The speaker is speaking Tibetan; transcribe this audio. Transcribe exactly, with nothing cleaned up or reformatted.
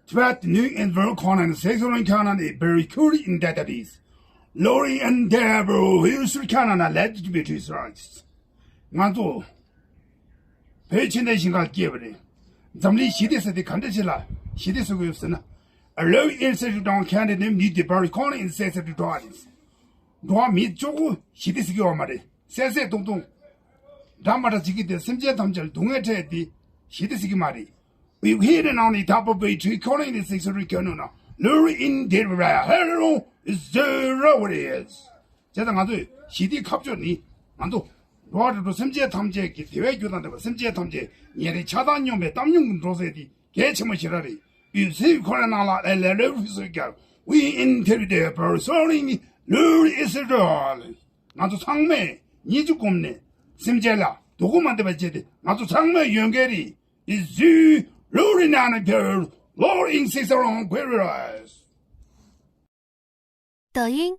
Tibet, New Inver Conan, Sexual Canon, Berikuri in Database. Lori and Devil, Wilson Canon, Alleged to be Israelites. ང་ཚོ་བོད་ཕྱི་ནས་ཞིང་ཁར་སྐྱེས་པ་རེད། འཛམ་གླིང་ཞི་བདེ་ཟེར་དེ་ག་འདྲ་ཞིག་ལ་ཞི་བདེ་ཟེར་དགོས་ཟེར་ན། A low institute on candidate need the Berikuri in Sexual Database. འགྲོ་བ་མི་གཅིག་པོ་ཞི་བདེ་ཟེར་གྱི་ཡོད་མ་རེད། བསད་བསད་བཏང་བཏང་། འདྲ་མ་འདྲ་བྱེད་ཀྱི་དེ་སེམས་ཅན་ཐམས་ཅད་ལ་སྡུག་བསྔལ་སྤྲད་དེ་ཞི་བདེ་ཟེར་གྱི་མ་རེད། We hit and on the top of a tree calling the six hundred canon. Lure in the hello is zero what is. བྱས་ཙང་ང་ཚོས་ཞི་བདེའི་ཁ་ཕྱོགས་ནི་ང་ཚོ་འགྲོ་བ་རིགས་དྲུག་སེམས་ཅན་ཐམས་ཅད་ཀྱི་བདེ་བའི་རྒྱུ་དང་ལྡན་པ་སེམས་ཅན་ཐམས་ཅད་ཉེ་རིང་ཆགས་སྡང་སྙོམས་པའི་གཏམ་ཉུང་གི་འགྲོ་ཟེར་དེ་གལ་ཆེན་པོ་ཞེ་དྲག་རེད། You see, Korean la la la la we so get we in the the person lure is it all. ང་ཚོ་ཚང་མས་ཉིད་ཀྱི་སྒོམ་ནས་སེམས་ཅན་ལ་སྡུག་གུ་མ་འདེབས་པ་བྱས་ཏེ་ང་ཚོ་ཚང་མས་ཡོན་གལ་རེད། Is you lure in an appear lure in six around query rise. 抖音、